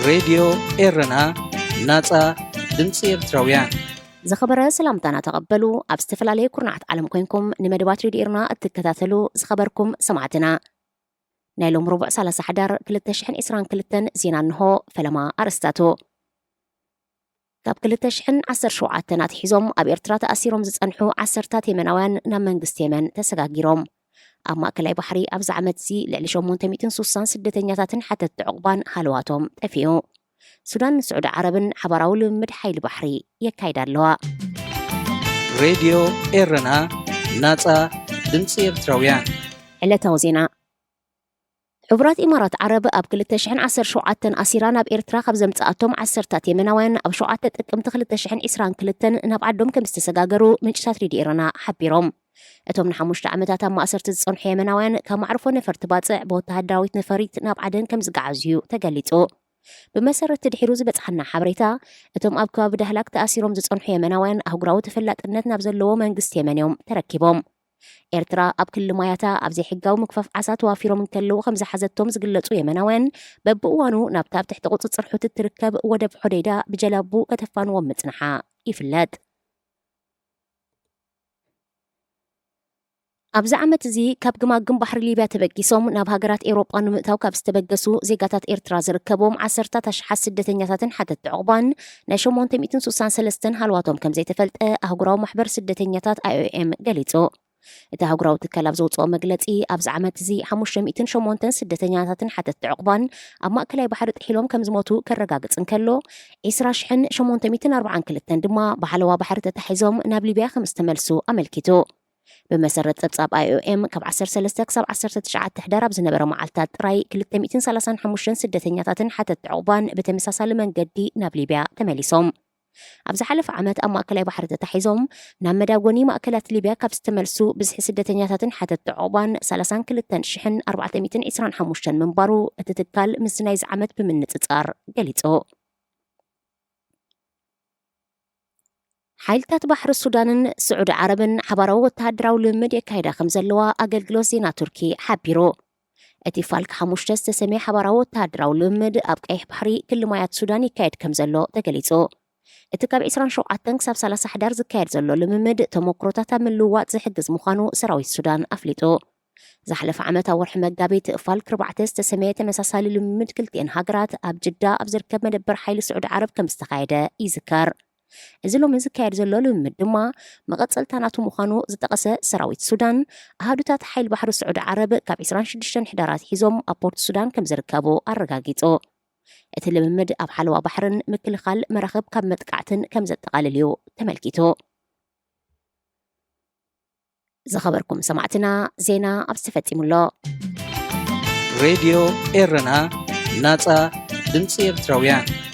ሬድዮ ኤረና፣ ናጻ ድምፂ ኤርትራውያን። ዝኸበረ ሰላምታና ተቐበሉ። ኣብ ዝተፈላለየ ኩርናዓት ዓለም ኮይንኩም ንመደባት ሬድዮ ኤርና እትከታተሉ ዝኸበርኩም ሰማዕትና፣ ናይ ሎም ረቡዕ ሰላሳ ሕዳር ክልተ ሽሕን ዕስራን ክልተን ዜና እንሆ። ፈለማ ኣርእስታቱ። ካብ ክልተ ሽሕን ዓሰርተ ሸውዓተን ኣትሒዞም ኣብ ኤርትራ ተኣሲሮም ዝጸንሑ ዓሰርታት የመናውያን ናብ መንግስቲ የመን ተሰጋጊሮም። ኣብ ማእከላይ ባሕሪ ኣብዚ ዓመት እዚ ልዕሊ ሸሞንተ ሚእትን ሱሳን ስደተኛታትን ሓተትቲ ዕቑባን ሃለዋቶም ጠፊኡ። ሱዳን ንስዑዲ ዓረብን ሓባራዊ ልምምድ ሓይሊ ባሕሪ የካይዳ ኣለዋ። ሬድዮ ኤረና፣ ናጻ ድምፂ ኤርትራውያን። ዕለታዊ ዜና። ሕቡራት ኢማራት ዓረብ ኣብ ክልተ ሽሕን ዓሰርተ ሸውዓተን ኣሲራ ናብ ኤርትራ ካብ ዘምጽኣቶም ዓሰርታት የመናውያን ኣብ ሸውዓተ ጥቅምቲ ክልተ ሽሕን ዕስራን ክልተን ናብ ዓዶም ከም ዝተሰጋገሩ ምንጭታት ሬድዮ ኤረና ሓቢሮም። እቶም ንሓሙሽተ ዓመታት ኣብ ማእሰርቲ ዝጸንሑ የመናውያን ካብ ማዕርፎ ነፈርቲ ባጽዕ ብወተሃደራዊት ነፈሪት ናብ ዓደን ከም ዝገዓዙ እዩ ተገሊጹ። ብመሰረት ድሒሩ ዝበጽሓና ሓበሬታ፣ እቶም ኣብ ከባቢ ዳህላክ ተኣሲሮም ዝጸንሑ የመናውያን ኣህጉራዊ ተፈላጥነት ናብ ዘለዎ መንግስቲ የመን እዮም ተረኪቦም። ኤርትራ ኣብ ክሊ ማያታ ኣብ ዘይሕጋዊ ምግፋፍ ዓሳ ተዋፊሮም እንከለዉ ከም ዝሓዘቶም ዝግለጹ የመናውያን፣ በብእዋኑ ናብታ ኣብ ትሕቲ ቁጽጽር ሑቲ እትርከብ ወደብ ሖደይዳ ብጀላቡ ከተፋንዎም ምጽንሓ ይፍለጥ። ኣብዚ ዓመት እዚ ካብ ግማግም ባሕሪ ሊብያ ተበጊሶም ናብ ሃገራት ኤውሮጳ ንምእታው ካብ ዝተበገሱ ዜጋታት ኤርትራ ዝርከቦም ዓሰርታት ኣሽሓት ስደተኛታትን ሓተትቲ ዕቑባን ናይ ሸሞንተ ሚእትን ሱሳን ሰለስተን ሃልዋቶም ከም ዘይተፈልጠ ኣህጉራዊ ማሕበር ስደተኛታት ኣይኦኤም ገሊጹ። እቲ ኣህጉራዊ ትካል ኣብ ዘውፅኦ መግለፂ፣ ኣብዚ ዓመት እዚ ሓሙሽተ ሚእትን ሸሞንተን ስደተኛታትን ሓተትቲ ዕቑባን ኣብ ማእከላይ ባሕሪ ጥሒሎም ከም ዝሞቱ ከረጋግጽ እንከሎ፣ ዕስራ ሽሕን ሸሞንተ ሚእትን ኣርባዓን ክልተን ድማ ብሓለዋ ባሕሪ ተታሒዞም ናብ ሊብያ ከም ዝተመልሱ ኣመልኪቱ። ብመሰረት ጸብጻብ ኣይኦኤም፣ ካብ ዓሰርተ ሰለስተ ክሳብ ዓሰርተ ትሽዓተ ሕዳር ኣብ ዝነበረ መዓልታት ጥራይ ክልተ ሚእትን ሰላሳን ሓሙሽተን ስደተኛታትን ሓተትቲ ዕቑባን ብተመሳሳሊ መንገዲ ናብ ሊብያ ተመሊሶም። ኣብ ዝሓለፈ ዓመት ኣብ ማእከላይ ባሕሪ ተታሒዞም ናብ መዳጎኒ ማእከላት ሊብያ ካብ ዝተመልሱ ብዝሒ ስደተኛታትን ሓተትቲ ዕቑባን ሰላሳን ክልተን ሽሕን ኣርባዕተ ሚእትን ዕስራን ሓሙሽተን ምንባሩ እቲ ትካል ምስዚ ናይዚ ዓመት ብምንጽጻር ገሊጹ። ሓይልታት ባሕሪ ሱዳንን ስዑዲ ዓረብን ሓባራዊ ወተሃደራዊ ልምምድ የካይዳ ከም ዘለዋ ኣገልግሎት ዜና ቱርኪ ሓቢሩ። እቲ ፋልክ ሓሙሽተ ዝተሰምየ ሓባራዊ ወተሃደራዊ ልምምድ ኣብ ቀይሕ ባሕሪ ክሊ ማያት ሱዳን ይካየድ ከም ዘሎ ተገሊጹ። እቲ ካብ ዕስራን ሸውዓተን ክሳብ ሰላሳ ሕዳር ዝካየድ ዘሎ ልምምድ ተሞክሮታት ኣብ ምልውዋጥ ዝሕግዝ ምዃኑ ሰራዊት ሱዳን ኣፍሊጡ። ዝሓለፈ ዓመት ኣብ ወርሒ መጋቢት ፋልክ ኣርባዕተ ዝተሰመየ ተመሳሳሊ ልምምድ ክልቲኤን ሃገራት ኣብ ጅዳ ኣብ ዝርከብ መደበር ሓይሊ ስዑዲ ዓረብ ከም ዝተኻየደ ይዝከር። እዚ ሎሚ ዝካየድ ዘሎ ልምምድ ድማ መቐጸልታ ናቱ ምዃኑ ዝጠቐሰ ሰራዊት ሱዳን፣ ኣሃዱታት ሓይሊ ባሕሪ ስዑዲ ዓረብ ካብ ዕስራን ሽዱሽተን ሕዳር ኣትሒዞም ኣብ ፖርት ሱዳን ከም ዝርከቡ ኣረጋጊጹ። እቲ ልምምድ ኣብ ሓለዋ ባሕርን ምክልኻል መራኽብ ካብ መጥቃዕትን ከም ዘጠቓልል እዩ ተመልኪቱ። ዝኸበርኩም ሰማዕትና፣ ዜና ኣብዚ ተፈጺሙ ኣሎ። ሬድዮ ኤረና፣ ናጻ ድምፂ ኤርትራውያን።